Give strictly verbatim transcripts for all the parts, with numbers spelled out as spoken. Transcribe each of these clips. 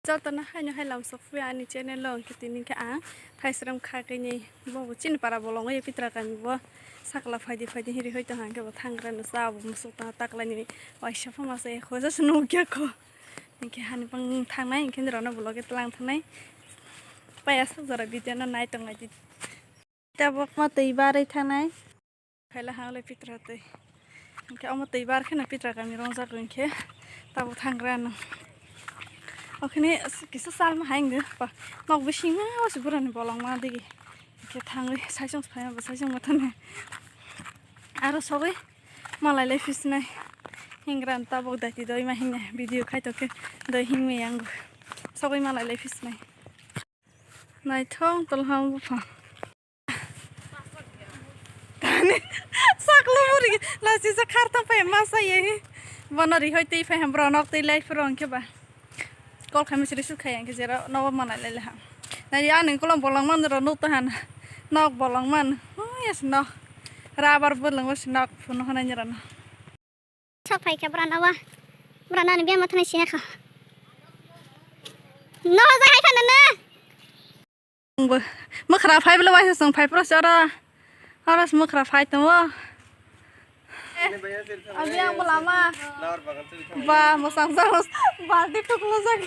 Jotono haino hai lam sok phiya ani channel o, hwnkhe tini khe ang Thaisram kha khe ni bo bo chini para bolong o Pitra kami bo sakla phaidi phaidi hiri hoi tong hwnkhe bo thangra no cha bo musuk tong taklai ni waisa pha masa khoja se nukya kho. Hwnkhe hani bang thangnai hwnkhe rano vlog e tlang thangnai. Paya sak jora video no nai tong lai di. Tabok ma twi barwi thangnai. Phaila hang le Pitra twi. Hwnkhe omo twi bar kheno Pitra kami rongjak hwnkhe tabuk thangra no. Okhini kisa salma hai wngdi. Nok bisingma o se boroni bolongma digi. Hwnkhe thangwi saisong phai bo saisong ma thani. Aro sogwi malai lai phisnai. Hingra no tabuk daiti doi ma hinna video khai tongkhe doi hingmi yang. Sogwi malai lai phisnai. Naithok tolham buphang. Tani saklo muri lasi sa khartang phai masa ye. Bono rihoi tei phai ham bro nok tei lai phro hwnkhe ba. Kol khamisa ri sukha yang khe jera nobo manai lai le ha. Nai ani kolom bolong man ro nuk ta han. Nok bolong man. Yes nok. Rabar bolong was nok phun hanai ni rano. Sok phai khe bwrana wa. Bwrana ni biyang ma thani sina kha. No jai hai phana na. Bo mwkhra phai bwle waisa song phai pro sara. Aro mwkhra phai tongo. Abi ang bwlama. Ba mo sang sa mo balti tuklo jak.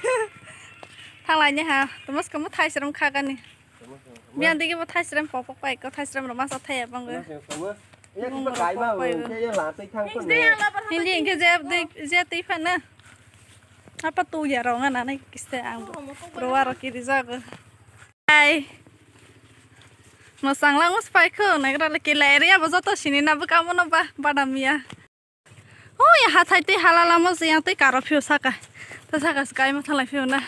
Thanglai ni ha. Tomas kamu thai seram kha gani. Biyan digi bo thaisrem pokpok pai ko thaisrem ro masa thaya bang. Hindi hingke je je twi phana. Apa tu ya ro ngana nai kiste ang ro aro kiri jago. Ai. Mosang lang mos pai ko nagra le kila area bo joto sini na bwkamo no ba badam ya. Oh ya hathai tei hala lama se yang tei karo phio saka. Ta saka se kaima thalai phio na.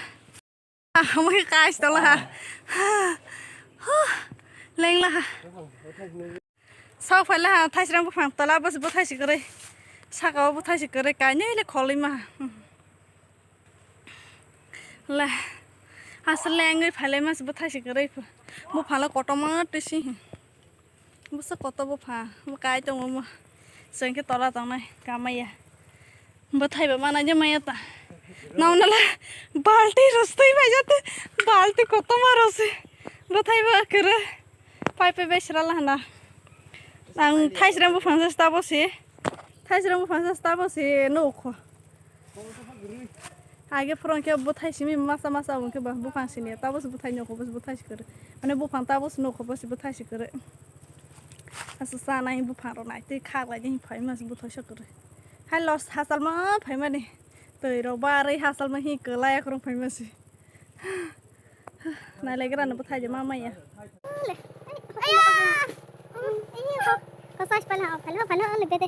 Ah, mui kais tola ha. Leng la ha. Sau phai la ha thaisrang buphang tola bos bo thaisi kwrwi. Saka o bo thaisi kwrwi kainwi le kholwi ma. La. Asal lengwi phai lai mas bo thaisi kwrwi. Buphang la kotorma tisi. Bwsa kotor bupha, bo kai tongo mo. Chwng khe tola tongnai, kamaiya. Bwthai bo manai je maya ta. Nauna la balti rostwi bai jate, balti kotor ma rosi. Bwthai bo kwrwi. Pai pai bai sra la hana. Ang thaisrang buphang se tabo si. Thaisrang buphang se tabo si nukho. Age phwrwng khe bwthai simi masa masa wng khe ba buphang sini tabo se bwthai nukho bwthai se kwrwi. Mane buphang tabo se nukho bwthai se bwthai se kwrwi. Asa sanai buphang rok nai tei khaklai di phai mas bwthai se kwrwi. Hai los hachal ma phai mani twi rok barwi hachal ma hi kwlai akhorok phai masi. Nai lai gra no bwthai de ma maya. Aya. Kasas pala pala pala le bede.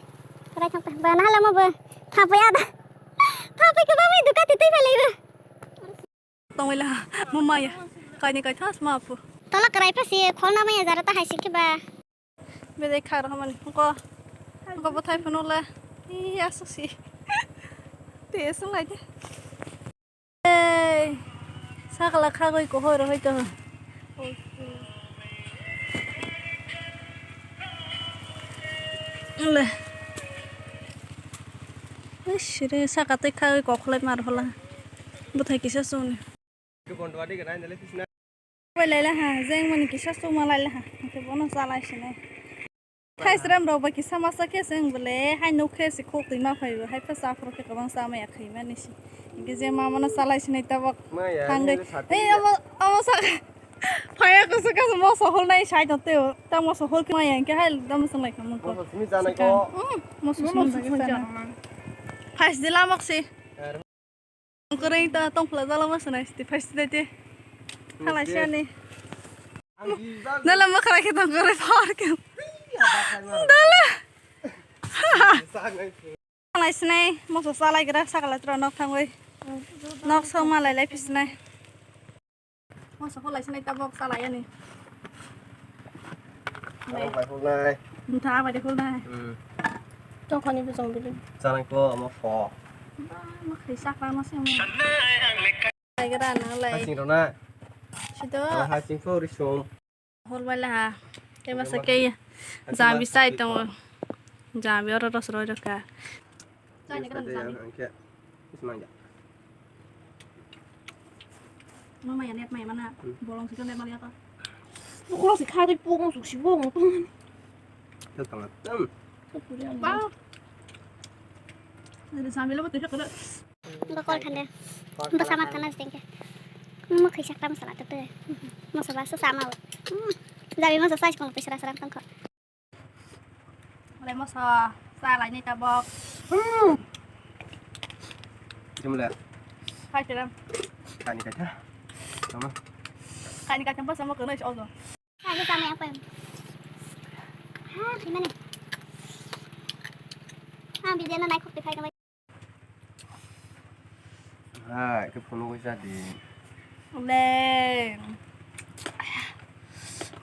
Rai thang ba na hala mo bo. Tha pa ya da. Tha pa ke ba mai duka ti tai pala ira. Tong wela mo maya. Kai ni kai thas ma phu. Tola krai pa si khol na maya jara ta hai si ke ba. Bede khar hamani ko. Ko bwthai phano le. Iya susi. Te sung lai de. Ei, sakala khagwi kohor hoi to. Le. Ish, re saka tei khagwi kokhlai mar hola. Bwthai kisa suni. Bai lai laha, jeng mani kisa suma lai laha. Hingke bono chalai sinai. Thaisram rok bai kisa masa khe se wng bole, hai nuk khe se khok twi ma phai bo, hai pha chaphuru khe kwbang cha maya khai mani se. Hingke je ma mano chalai sinai tabok. Maya, thangwi. Nini sati. Ei, ya. Amo, amo sa. Phaya ko se ka mo sohol nai sai to teo. Ta mo sohol khe maya hingke hai da mo sanglai kha mung ko. Mo simi janai ko. Hmm, mo simi janai. Phais de lamok se. Kwrwi ta tongphla jala ma sanai sti phai sti te. Halai siani. Dala ma khara khe tong kwrwi power khe. Dala. Halai sinai moso chalai gra sakala tra nok thangwi. Nok song ma lai lai phi sinai. Moso kholai sinai tabok chalai ani. Tabok bai kholnai. Mutha bai de kholnai. Hmm. Tongkhani bujong bili. Chalai ko omo pho. Ba, ma khai sakla ma se mo. Lai gra na lai. Hasing rona. Sido. Ala hasing pho risum. Hol bai la ha. Kema sa ke ya. Jambi sai tong. Jambi oro ros roi rokha. Chani kana chani. Angke. Ismanja. Mama ya net mai mana. Hmm. Bolong sika net maliya ta. Bolong sika de pung suk si bong tong. Tang tang. Ba. Ini sambil apa tuh kada? Enggak kol kande. Enggak sama kana sengke. Mau kaisak tam salah tuh. Mau sebasa sama. Jadi mau sesuai kalau pesera serang tengkok. Malai moso, sa lainai tabok. Hmm. Jumlah. Hai, salam. Kani kaca. Sama. Kani kaca pas sama kena is ogo. Kani kami apa ya? Ah, gimana? Ah, bidena naik kopi kai kami. Hai, ke phone ko jadi. Le.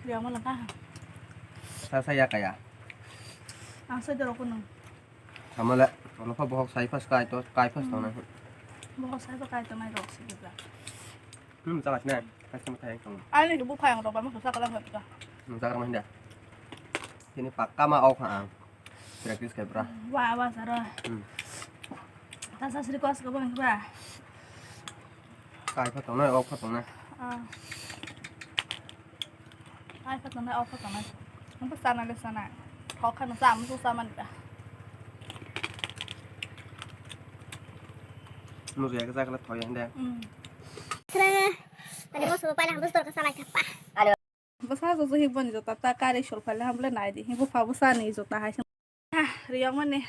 Dia mana ta? Sa sa ya kaya. Ang sa dorok ko nang. Sama le, olo pa bohok sai pas kai to, kai pas to na. Bohok sai pa kai to nai rok si gibra. Hmm, jaga sini. Kasih mata yang kamu. Ani ke buka yang rok ba mo sa kalang ka. Hmm, jaga mana dia? Ini pakka ma au kha ang. Practice kai bra. Wa wa sara. Hmm. Ta sa sri kos ka bang ba. Kai pa to na, au pa to na. Ah. Ai, kha tongnai, o kha tongnai. Ang pa sana le sana. Thok kha no sa, ang su sa man da. Musu ya ka sa kala thoya hande. Hmm. Srana. Tadi mo su pa na, bus tor ka sa lai ka pa. Basa so so hik bani jota ta kare sol phale hamle nai di. Hik bu pha bu sa ni jota hai. Ah, riyok mani.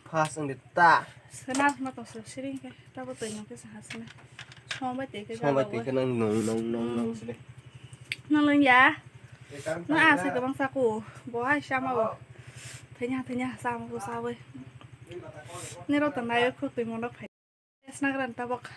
Pas ang de ta. Sana ma to so siring ke. Ta bo to nyong ke sa hasna. Sombai te ke. Sombai te ke nang nong nong nong nong sile. Nang nang ya. Na ase ke bang saku. Bo ai sama bo. Thenya thenya sama bo sabai. Ni ro to nai ko tui mo nok phai. Snagrani tabok